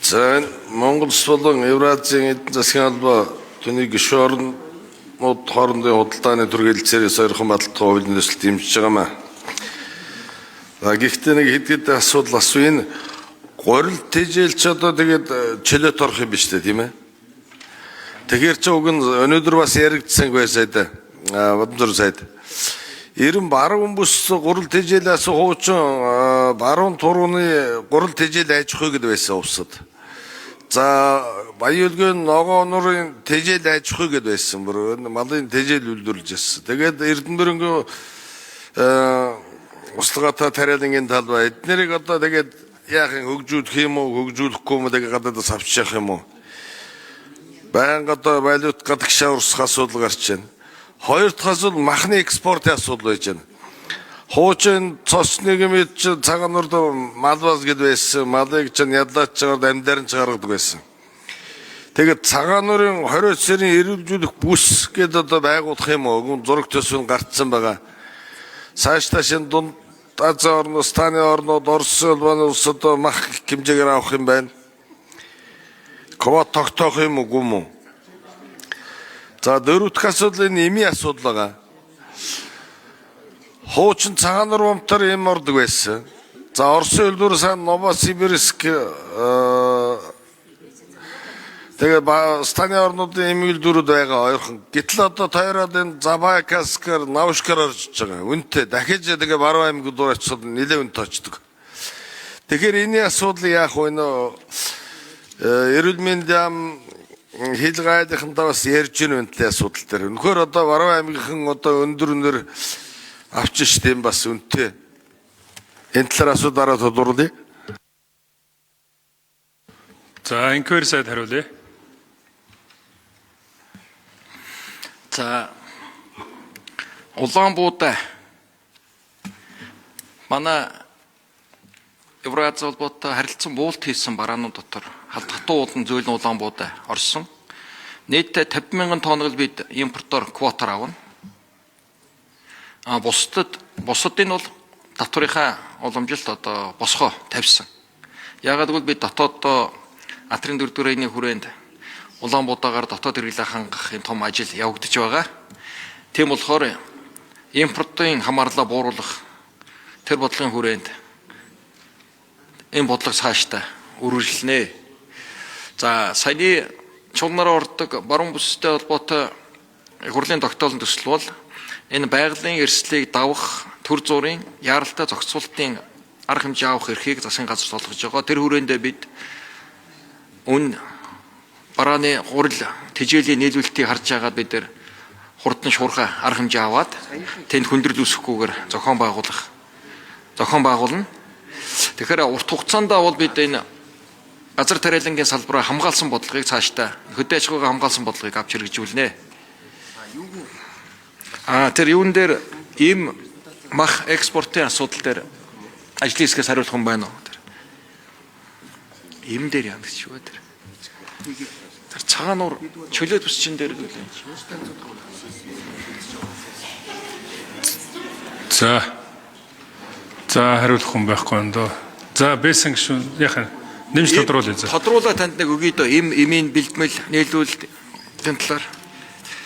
За энэ Монгол улс болон Евразийн эдийн засгийн холбоо түүний гишүүн орнууд хоорондын худалдааны төр хэлэлцээрээ сойрхон баталгаа хуулийн төсөл дэмжиж байгаа маа. За гэхдээ нэг хэд хэд асуудал асуу энэ гурил тэжээлч одоо тэгээд чөлөөт орох юм биш үү тийм ээ? Тэгэхээр чи уг нь өнөөдөр бас яригдсан байсаа да. Бадамзар сайд. Эрен баруун бүс гурил тэжээлээс хуучин баруун турууны гурил тэжээл аж ахуй гэдээ байсан увсад. За Баян-Өлгөн ногоон нуурын тэжээл аж ахуй гэдээ байсан. Бүр малын тэжээл үйлдвэрлэж байсан. Тэгээд Эрдэнэбөрөнгөө услагата тариалангийн талбай эднэрийг одоо тэгээд яах юм хөгжүүлэх юм уу хөгжүүлэхгүй юм уу тэгээд гадаадас авчих юм уу? Байнга одоо валют гадагшаа урсах асуудал гарч байна. Хоёр дахь асуудал махны экспортын асуудал байж байна. Хуучин цос нэг юм чи цагаан нурд малбаз гэд байсан. Малыг чинь ядлаач чагаар амьдаар нь чагаргадаг байсан. Тэгээд цагаан нурын 20 сарын эрүүлжүүлэх бүс гэд одоо байгуулах юм уу? Зураг төсөв нь гарцсан байгаа. Цаашдаа шин дунд Азийн орнууд, Станы орнууд, Орос улбаны улс одоо мах хэмжээгээр авах юм байна. Квот тогтоох юм уу юм уу? За дөрөв дэх асуудал энэ эмийн асуудал байгаа. Хуучин цагаан нур бомтор эм ордог байсан. За Оросын төлбөр сан Новосибирск тэгээ станы орнуудын эм үйлдвэрүүд байгаа ойрхон. Гэтэл одоо тойроод энэ Забайкаскар, Навшкар орж байгаа. Үнэтэй. Дахиж тэгээ Баруун аймаг дуур очсод нэлээд үнэтэй очдог. Тэгэхээр энэ асуудал яах вэ? Эрүүл мэндийн яам хил гайлынхантаа бас ярьж гин үнэтэй асуудал дээр. Үнэхээр одоо Баруун аймгийнхан одоо өндөр өндөр авч штеп юм бас үнэтэй. Энэ талаар асуудал дараа тодруулъя. За инквери сайд хариулъя. За Улаанбуудаа манай Еврази холбоотой харилцан буулт хийсэн бараанууд дотор хатуу уулан зөөлөн Улаанбуудаа орсон. Нийтдээ 50 мянган тоног бид импортоор квотоор авна. А бусдын бол татварынхаа уламжилт одоо босгоо тавьсан. Яагаад гэвэл бид дотооддоо атрын дөрөвдүгээр хүрээнд Улаанбуудаагаар дотоод хэрэглээ хангах юм том ажил явагдаж байгаа. Тийм болохоор импортын хамаарлаа бууруулах тэр бодлогын хүрээнд энэ бодлого цаашдаа үргэлжлэнэ. За саяны чулнараа ордог баруун бүстэй холбоотой хурлын тогтоолын төсөл бол энэ байгалийн эрсдлийг давах төр зуурын яаралтай зохицуултын арга хэмжээ авах эрхийг засгийн газар олгож байгаа. Тэр хүрээндээ бид үн барааны гурил тэжээлийн нийлүүлэлтийг харж байгаад бид нар хурдан шуурхай арга хэмжээ аваад тэнд хүндрэл үүсэхгүйгээр зохион байгуулна. Тэгэхээр урт хугацаанд бол бид энэ газар тариалангийн салбараа хамгаалсан бодлогыг цаашдаа хөдөө аж ахуйгаа хамгаалсан бодлогыг авч хэрэгжүүлнэ. Тэр юун дээр ийм мах экспортын асуудал дээр ажлын хэсгээс хариулах юм байна уу? Тэр им дээр яа гэж юу тэр. Тэр цагаан нуур чөлөөт бүсчин дээр гэлээ. За. За хариулах хүн байхгүй юм дөө. За бэсэн гишүүн яхаа нэмж тодруулъя. Тодруулаа танд нэг өгье дөө. Им эмийн бэлтгэл нийлүүлэлтийн талаар.